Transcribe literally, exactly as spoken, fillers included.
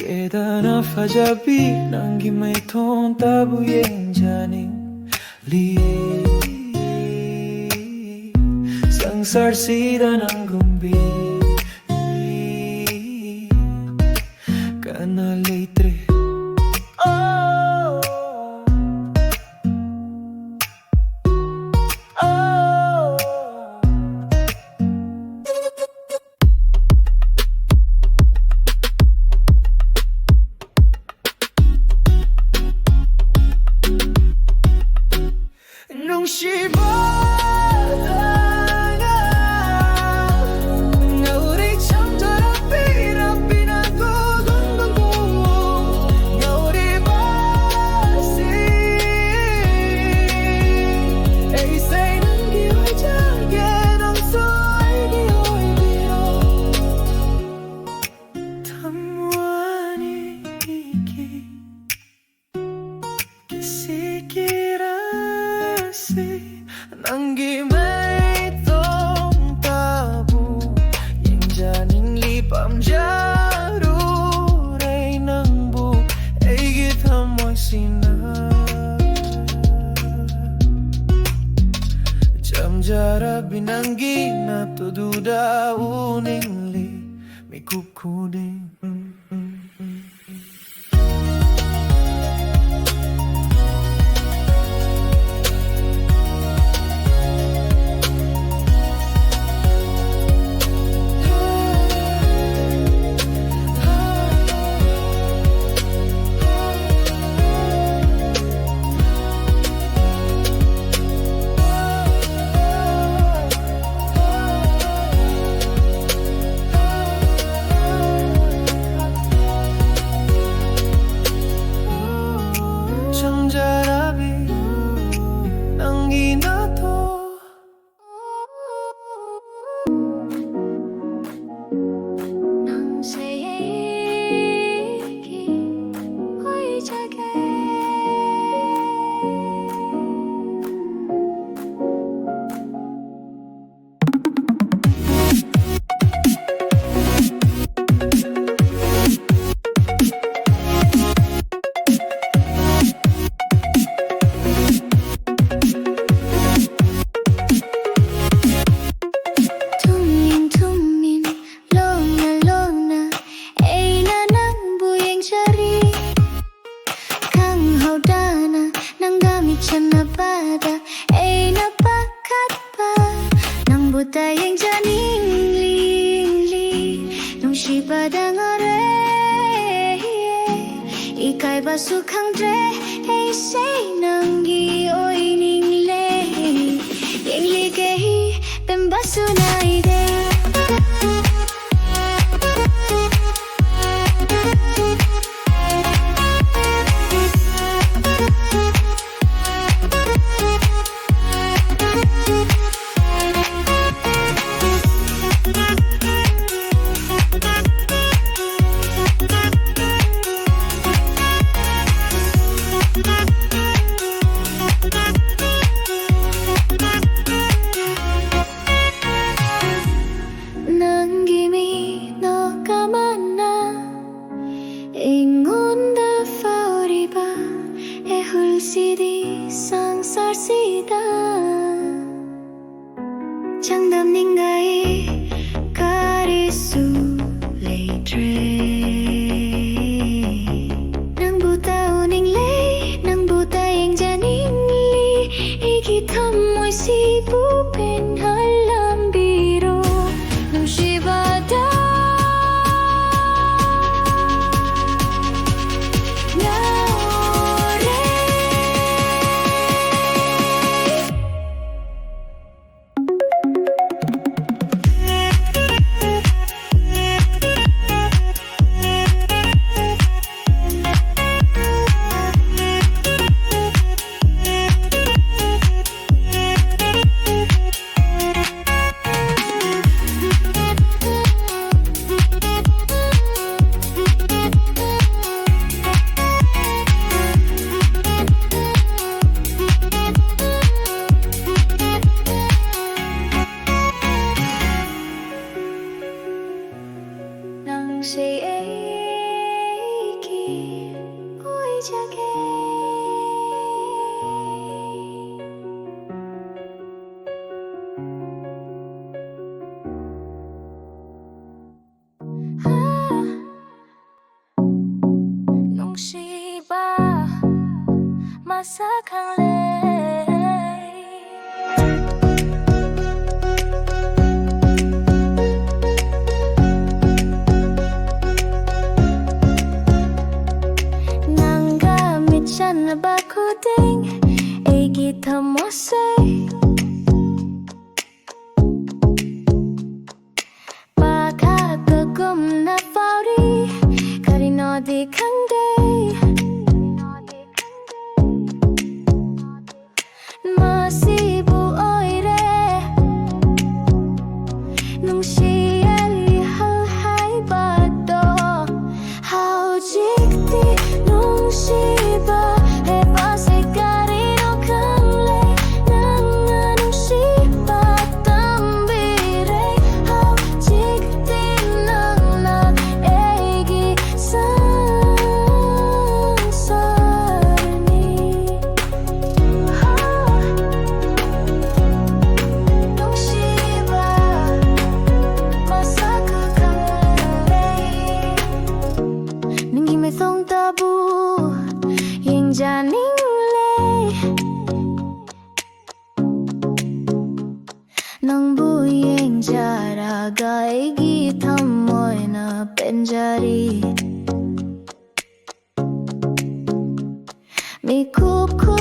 ꯀꯦꯗꯅ ꯐꯖꯕꯤ ꯅꯪꯒꯤ ꯃꯤꯠꯊꯣꯡ ꯇꯥꯕꯨ ꯌꯦꯡꯖꯅꯤꯡꯂꯤ꯫ ꯁꯪꯁꯥꯔꯁꯤꯗ ꯅꯪꯒꯨꯝꯕꯤ ꯀꯅꯥ ꯂꯩꯇ꯭ꯔꯦ꯫ Oh, oh. ꯅꯨꯡꯁꯤꯕꯗ ꯉꯥꯎꯔꯦ ꯆꯝꯖꯔꯛꯄꯤ ꯔꯥꯕꯤ ꯅꯪ ꯈꯨꯗꯣꯡꯗꯣꯡꯕꯨ ꯉꯥꯎꯔꯤꯕꯁꯤ꯫ ꯑꯩꯁꯦ ꯅꯪꯒꯤ ꯑꯣꯏꯖꯒꯦ, ꯅꯪꯁꯨ ꯑꯩꯒꯤ ꯑꯣꯏꯕꯤꯔꯣ꯫ ꯊꯝꯃꯣꯏꯒꯤ ꯀꯤꯁꯤ ꯀꯤꯔꯥꯁꯤ ꯅꯪꯒꯤ ꯃꯤꯠꯇꯣꯡ ꯇꯥꯕꯨ ꯌꯦꯡꯖꯅꯤꯡꯂꯤ꯫ ꯄꯥꯝꯖꯔꯨꯔꯦ ꯅꯪꯕꯨ ꯑꯩꯒꯤ ꯊꯝꯃꯣꯏꯁꯤꯅ꯫ ꯆꯝꯖꯔꯕꯤ ꯅꯪꯒꯤ ꯅꯥꯠꯇꯨꯗꯨꯗ ꯎꯅꯤꯡꯂꯤ ꯃꯤꯀꯨꯞ ꯈꯨꯗꯤꯡ꯫ ꯕꯁꯨ ꯈꯪꯗ꯭ꯔꯦ, ꯑꯩꯁꯦ ꯅꯪꯒꯤ ꯑꯣꯏꯅꯤꯡꯂꯦ꯫ ꯌꯦꯡꯂꯤꯒꯦ, ꯄꯦꯟꯕꯁꯨ ꯅꯥꯏꯗꯦ꯫ ꯅꯪꯒꯤ ꯃꯤꯠꯅ ꯀꯃꯥꯏꯅ ꯑꯩꯉꯣꯟꯗ ꯐꯥꯎꯔꯤꯕ ꯑꯦ ꯍꯨꯜꯁꯤꯗꯤ ꯁꯪꯁꯥꯔꯁꯤꯗ ꯆꯥꯡꯗꯝꯅꯤꯡꯉꯥꯏ ꯀꯔꯤꯁꯨ ꯂꯩꯇ꯭ꯔꯦ꯫ ꯅꯪꯕꯨ ꯇꯧꯅꯤꯡꯂꯦ, ꯅꯪꯕꯨ ꯇꯌꯦꯡꯖꯅꯤꯡꯂꯤ, ꯑꯩꯒꯤ ꯊꯃꯣꯏꯁꯤꯕꯨ ꯄꯦꯟꯍꯜꯂꯝꯕꯤꯔꯣ꯫ ꯅꯨꯡꯁꯤꯕꯗ ꯉꯥꯎꯔꯦ꯫ ꯅꯪꯁꯦ ꯑꯩꯒꯤ ꯑꯣꯏꯖꯒꯦ꯫ ꯅꯨꯡꯁꯤꯕ ꯃꯁꯛ ꯈꯪꯂꯦ꯫ ꯅꯪ ꯅꯕ ꯈꯨꯗꯤꯡ ꯑꯩꯒꯤ ꯊꯃꯣꯏꯁꯦ ꯄꯥꯈꯠꯄꯒꯨꯝꯅ ꯐꯥꯎꯔꯤ꯫ ꯀꯔꯤꯅꯣꯗꯤ ꯈꯪꯗꯦ, ꯃꯁꯤꯕꯨ ꯑꯣꯏꯔꯦ ꯅꯨꯡꯁꯤꯌꯦ ꯍꯥꯏꯕꯗꯣ꯫ ꯍꯧꯖꯤꯛꯇꯤ ꯅꯨꯡꯁꯤꯕ ꯍꯥꯏꯕꯁꯦ ꯀꯔꯤꯅꯣ ꯈꯪꯂꯦ꯫ ꯅꯪꯅ ꯅꯨꯡꯁꯤꯕ ꯇꯝꯕꯤꯔꯦ꯫ ꯍꯧꯖꯤꯛꯇꯤ ꯅꯪꯅ ꯑꯩꯒꯤ ꯁꯪꯁꯥꯔꯅꯤ꯫ ꯅꯨꯡꯁꯤꯕ ꯃꯁꯛ ꯈꯪꯂꯦ꯫ ꯅꯪꯒꯤ ꯃꯤꯠꯐꯝꯗꯕꯨ ꯌꯦꯡꯖꯅꯤꯡꯂꯦ꯫ ꯅꯪꯕꯨ ꯌꯦꯡꯖꯔꯒ ꯑꯩꯒꯤ ꯊꯃꯣꯏꯅ ꯄꯦꯟꯖꯔꯤ꯫ ꯃꯤꯀꯨꯞ ꯈꯨ